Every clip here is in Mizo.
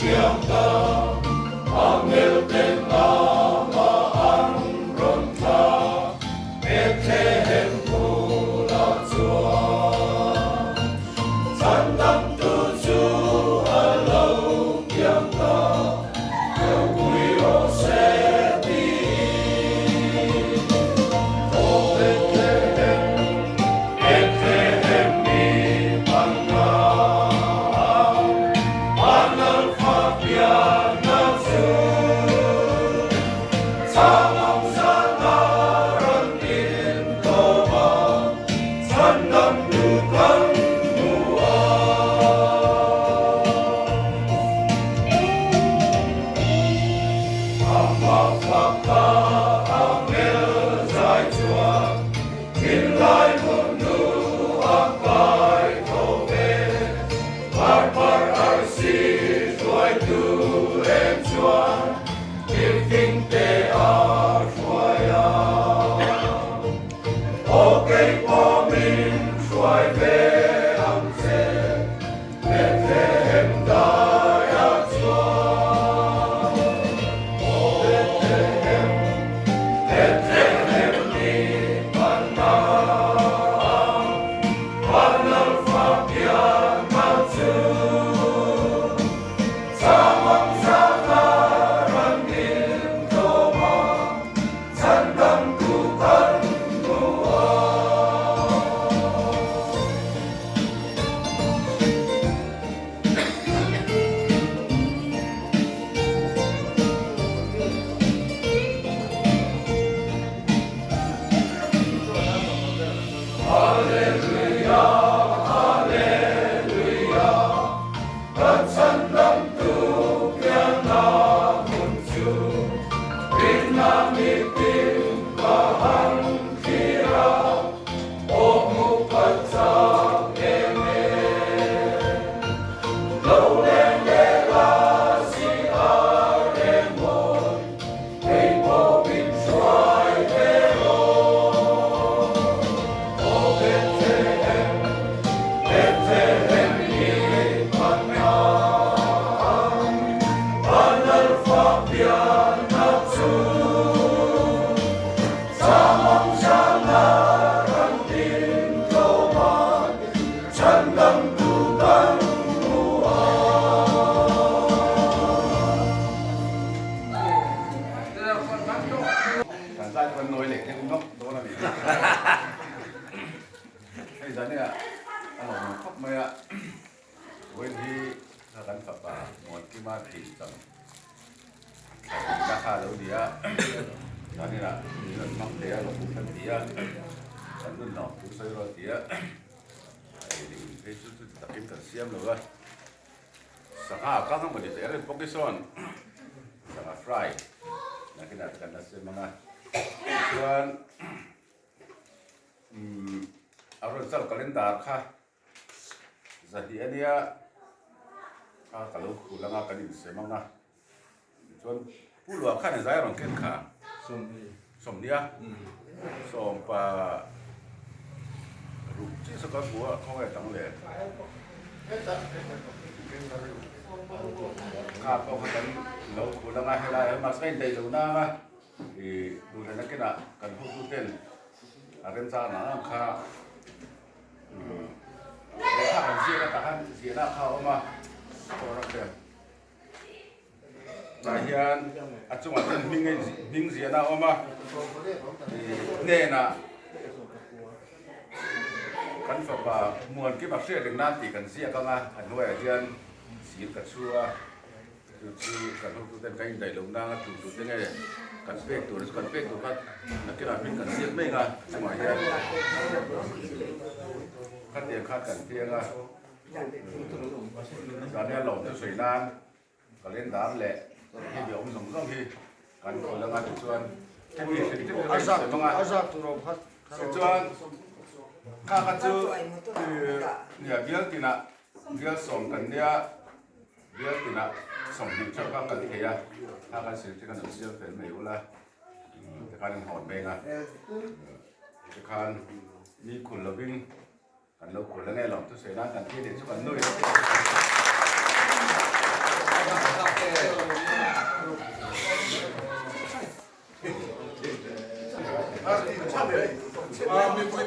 piang ta, Angel ten amah an rawn thlah, Bethlehem phulah chuan. Chhandamtu chu a lo piang ta, Ropui rawh se tiin. Aw Bethlehem, Bethlehem mi pangnga, Vanlalfa pianna chu. Chhangawng zana rawn intlawm a, Chhandamtu kan hmu a. Amah faka a hmel zai chuan thinlai hmunnu a kai tho ve. Parpar arsi hruaitu em chuan mifing te a hruai a. Aw kei pawh min hruai ve ang che. Bethlehem daiah chuan Aw Bethlehem, Bethlehem ni panna Vanlalfa pianna chu Changawng zana ran in tlawm a Chhandamtu kan hmu a. Hallelujah, Hallelujah, kan chhandamtu pianna hmun chu rinna mitin ka han thlir a. Aw hmu khat chak em em. Lo leng leh la si a reng mawi, kei pawh min hruai ve rawh. Aw Bethlehem, Bethlehem hi panna, Vanlalfa pianna chu. Changawng zana ram tin tlawm a, chhandamtu kan hmu a. Kan zai chuan nawi leh deuh nawk dawn a ni. Hei zania a lo awm khawp mai a, vawiin hi kha kan fapa Muankima thihcham. Thla kha lo ni a, zanin ah min rawn hmang thei a, lo hmu khan ti a, kan nun lo chu sawi rawh ti a, ei leh in phei chu chuti takin kan siam lo a, sangha a kang emaw ni teh reng bawk i sawn sangha fry nakinah te kan la siam ang a, tichuan umm a rawn chal calendar kha. Zahnih a nia, kha ka lo khul anga kan insem anga tichuan Pu Lua khan zai rawn ken kha Sawmhnih a sawmpa ruk chiah saw ka hmu a khawngaih dang leh kha pawh kha kan lo khul anga helai ah mahse ka indaih lo nang a ih duhlen akinah kan hotu ten a remchang ang ang kha. Lehkha kan ziak a tah khan ziahna kha a awm a tah hian a chungah chuan hming hming ziahna a awm a hnenah kan fapa Muankima hriat reng nan tih kan ziak ang a a hnuaiah hian sir ka chhu a. Chu chu kan hotute kan indaih loh nanga tu tute nge kan pek tur chu kan pek tur kha nakinah hming kan ziak mek a chungah hian khatiang khan kan piang a zania lawm chu sawi nan calendar leh hemi awm zawng zawng hi kan khawl anga tichuan hemi hrim hrim hi kan sawi hmang a tichuan kha kha chu nia bial tinah bial sawm kan nia. Bial tinah 20 theuh kha kan thei a, kha kan sir te kan rawn siam fel mai ula, tikhan in hawn veng a, tikhan mi khul lovin kan lo khul ange lawm thusawi nan kan thil leh chu kan nui.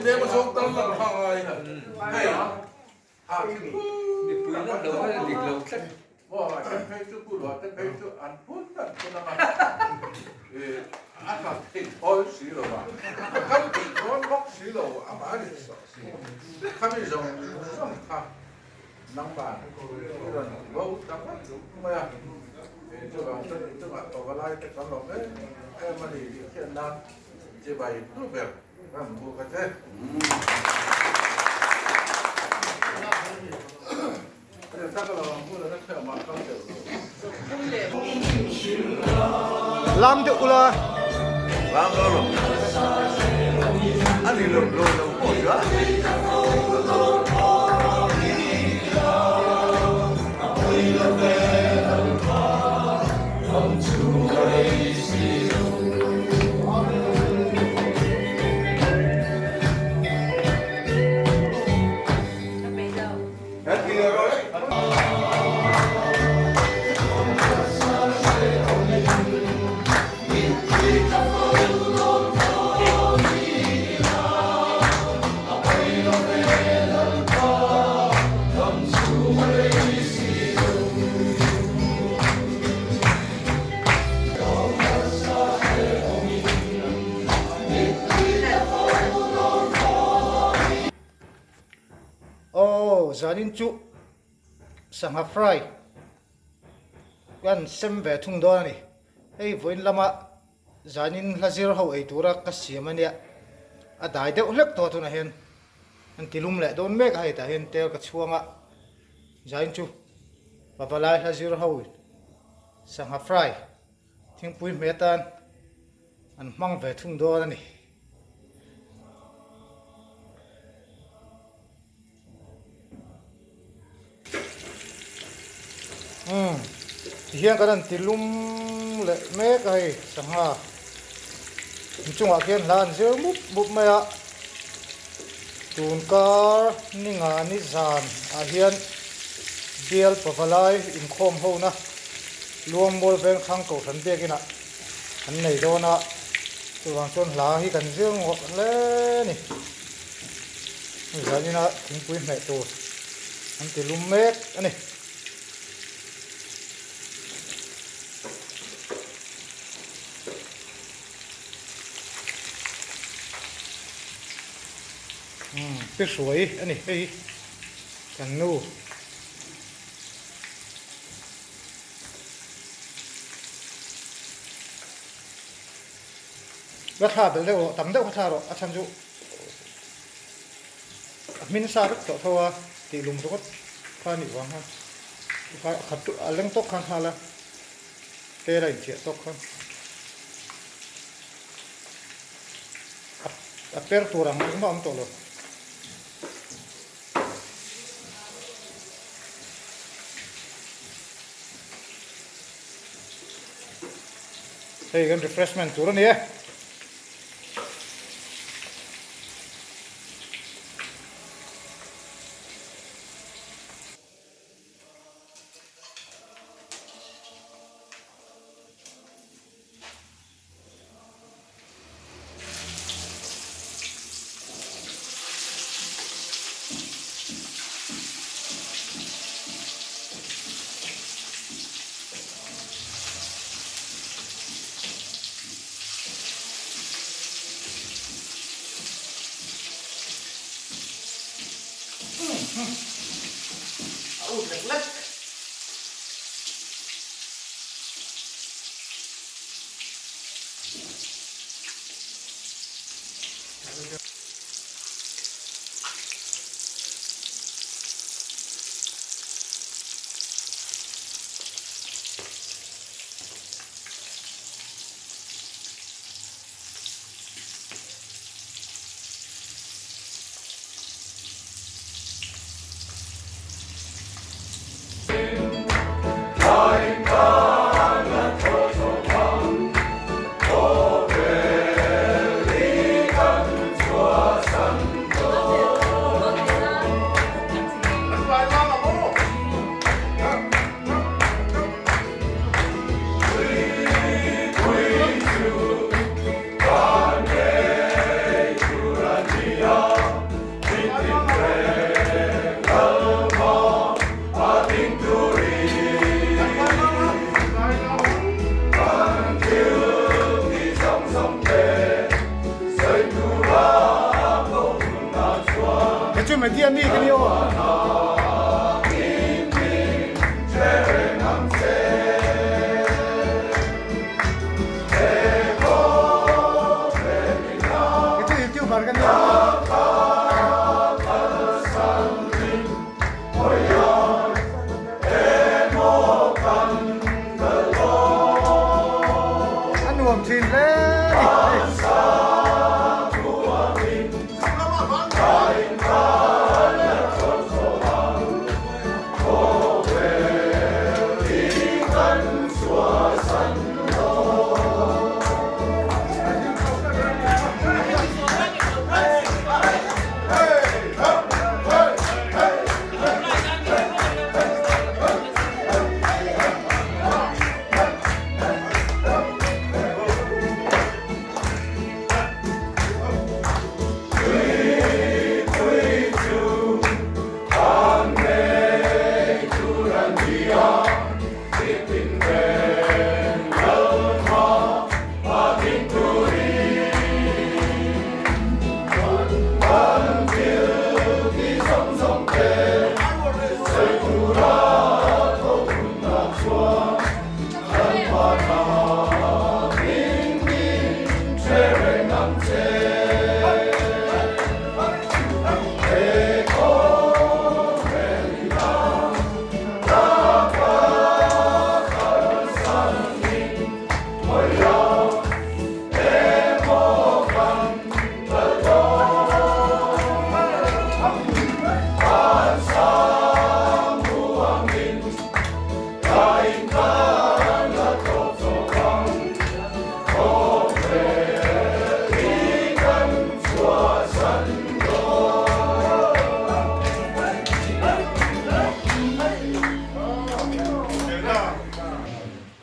Tlem a zawng tal lang kha ngai. Hei ha khi Mipui lam lo khan dik lo tlat. Maw a then phei chu pu lua te phei chu an phun an phun anga a tla thei thawi si lo a, a kal thei dawn bawk si lo a mah rin sawh si. Khami zawng zawng kha nangmah i rawn ti bo ta vek mai a, chuvang chuan i chungah pavalai te kan lawm em em a ni tih khian nan chibai hnu ber ram buk a che. Lam deuh ula. Lam lo lo. Ani lo lo lo pawh chu a. Aw zanin chu sangha fry kan sem ve thung dawn a ni. Hei vawiin lama zanin hla zir ho ei tura ka siam a nia. A dai deuh hlek tawh tunah hian an ti lum leh dawn mek a hei tah hian tel ka chhuang a. Zanin chu pavalai hla zir ho sangha fry thingpui hmeh atan an hmang ve thung dawn a ni. Umm tihian kan han ti lum leh mek a hei sangha inchungah khian hla an zir mup mup mai a tun kar ni nga ni zan ah hian bial pavalai inkhawm ho na luangmual veng thlang kohhran biakinah an nei dawn a chuvang chuan hla hi kan zir ngawt hle a ni. Zanina thingpui hmeh tur an ti lum mek a ni. Umm pi hruai a ni hei kan nu. La thla belh deuh rawh tam deuh kha thla rawh a chhan chu a hmin sa vek tawh tho a tih lum ringawt kha a nih vang khan kha a khat a leng tawk khan nghal a tel a inchiah tawk khan a per tur ang engmah a awm tawh lo. Hei kan refreshment tur a ni e. thin hle a ni.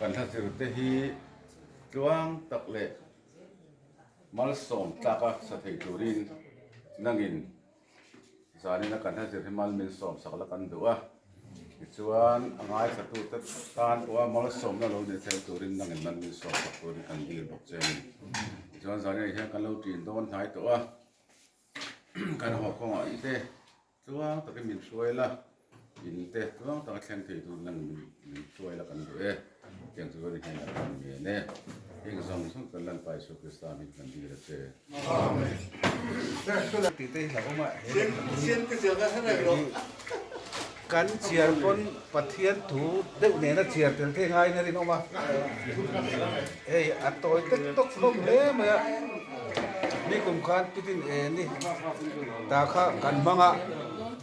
Kan thlasir te hi tluang tak leh malsawm tlaka sa thei turin nangin Zanina kan hla zir hi mal min sawm sak la kan duh a, tichuan a ngaithlatute tan pawha malsawmna lo ni thei turin nangin mal min sawm sak turin kan dil bawk che a ni. Tichuan zanina hian kan lo ṭin dawn hnai tawh a, kan haw kawngah te tluang takin min hruai la, in te tluang taka thleng thei turin nangin min hruai la kan duh e, tiang chu chuan i hnenah kan ngen e. Heng zawng zawng kan Lalpa Isua Krista hming kan dil a che. Kan chiar pawn Pathian thu deuh nena chiar tel thei ngaiin a rinawm a, hei a tawi tek tawk hlawm hle mai a, nikum khan pitin eni ta kha kan hmang a,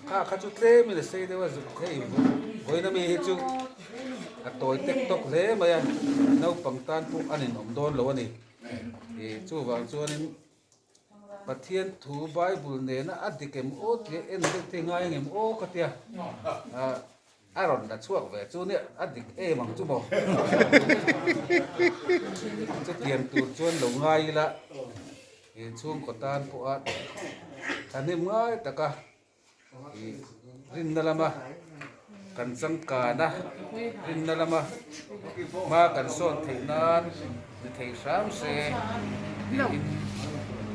kha kha chu tlemin a sei deuh a, hei vawiin ami hi chu a tawi tek tawk hle mai a, naupang tan pawh a ninawm dawn lo a ni. Ih chuvang chuanin Pathian thu Bible nena a dik em aw tih en deuh te ngai ang em aw ka tia ah a rawn la chhuak ve chu nia a dik em ang chu maw chutiang tur chuan lo ngai ila ih chhungkaw tan pawha thahnem ngai taka ih rinna lama kan changkana rinna lama hma kan sawn theih nan ni thei hram se tiin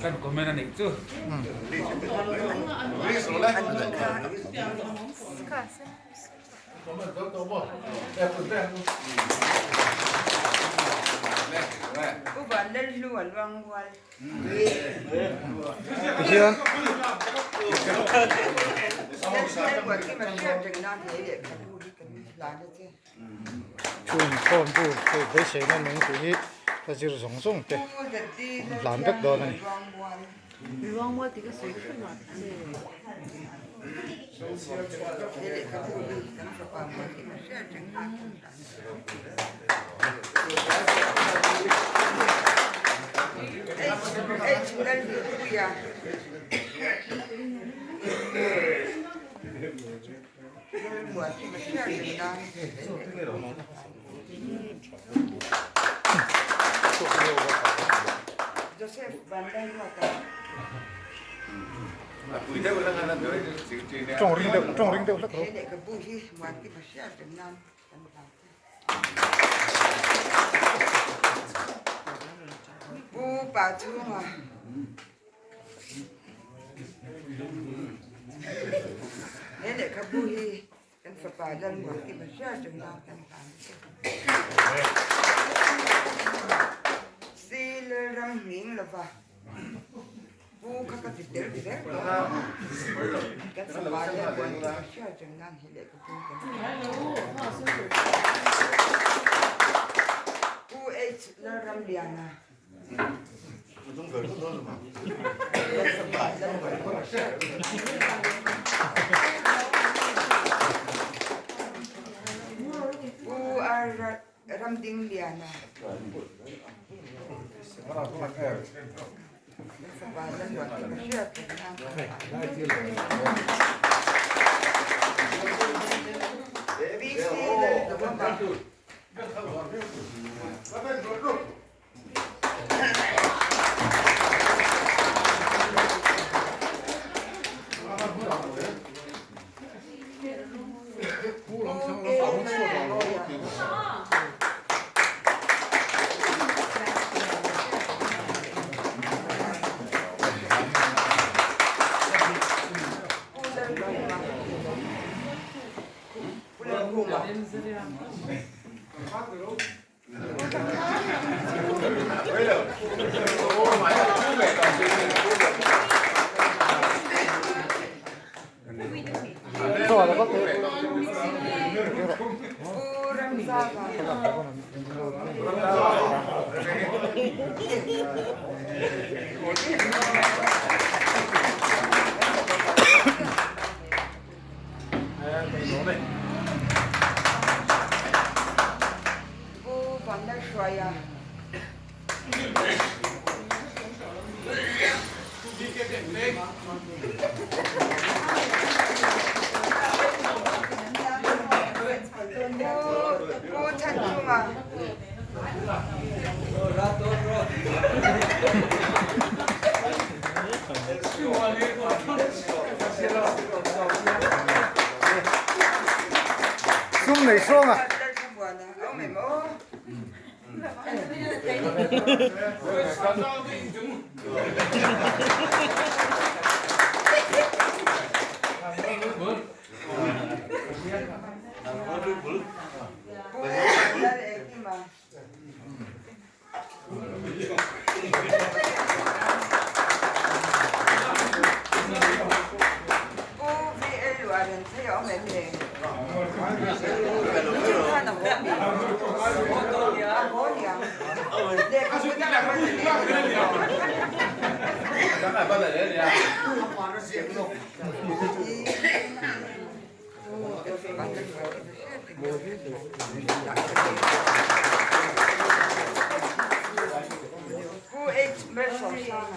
kan comment a nih chu. Tihian thu inkhawm tu hei beiseina nung tih hi ka zir zawng zawng te an hlan vek dawn a ni. Tawng ring deuh tawng ring deuh hlek rawh. Pu R Ramdingliana. Pu Vanlalhruaia. Pu Thanchunga. Sum nei sawng a. Pu H. Malsawmsanga.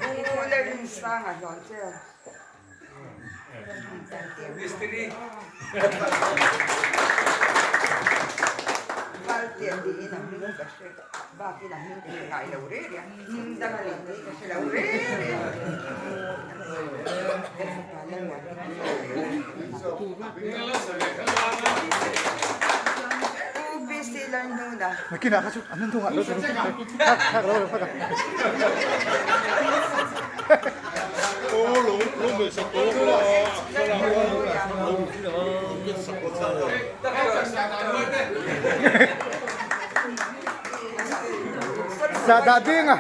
Pu Lalrinsanga hlawn che. Valtian tiin a hming ka hre bakin a hming ka hre ngai lo reng reng a, hming dang a nei ka hre lo reng reng. Pu PC Lalhnuna. Nakinah kha chu an hnungah lo thak lo phawt a. Sa dah ding a.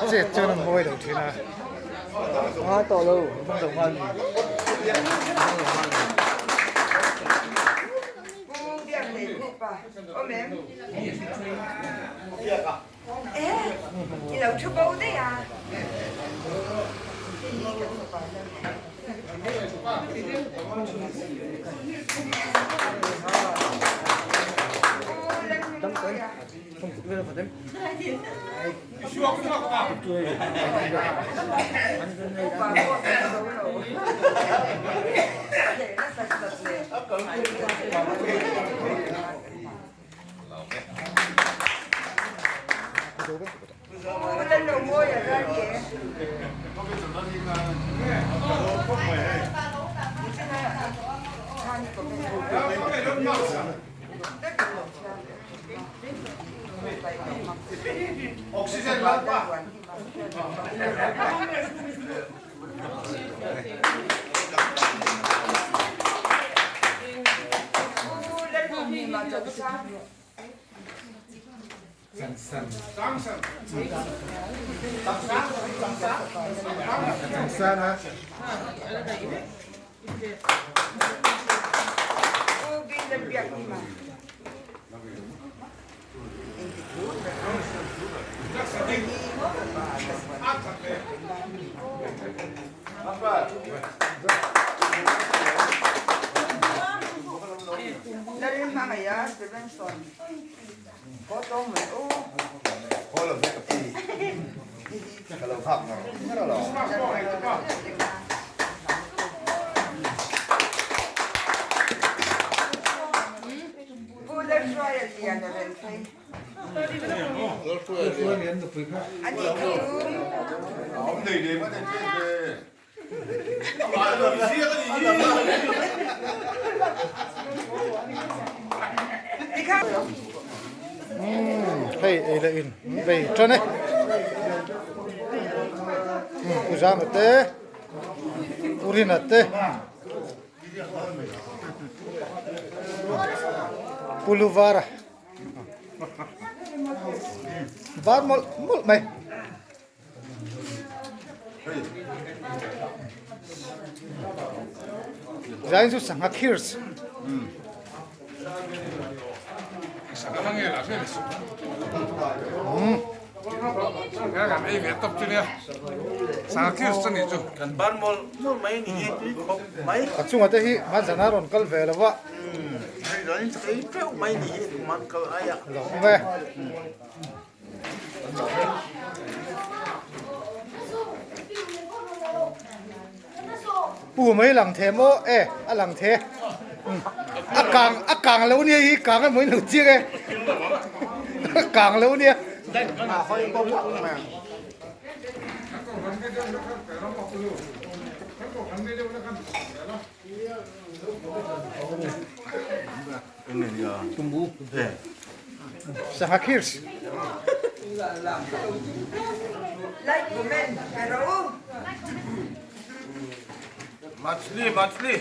Chet chuan an mawi lo thin a. A tawh lo, hmang lo nghal ni. Leikhupa awm em? E, i lo thu bo daih a. Hei hi kan fapa lam. Aw, Lalnunmawia. Upa pawh kan zo lo. A leh nasat nat nen. Pu Lalnomawia Rallie. Oxygen lalpa. Hei ei leh in bei tan e Pu Zama te Pu Rina te Pu Luvara var mawlh mawlh mai. Zain chu sangha khirs. A chunga te hi hmanzana rawn kal ve lo va. Lo awm e. Pu mai lang the maw e a lang the a kang a kang lo nia hi kang a mawi lo chiang e a kang lo nia Sangha khirs. Like comment pero Machli machli.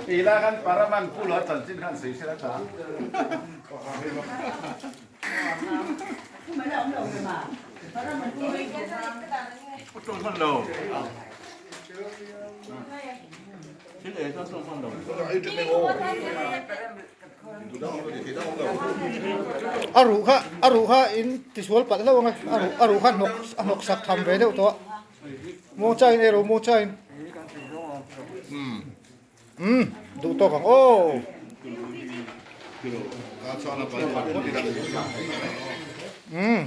Ila kan paraman pulo chanchin khan sei sela ta. A ruh kha a ruh kha in tisual palh hlauh ang e a ruh a ruh kha hnawk a hnawk sak tham ve deuh tawh a muangchang in ei rawh muangchang in umm duh tawk ang aw. Umm.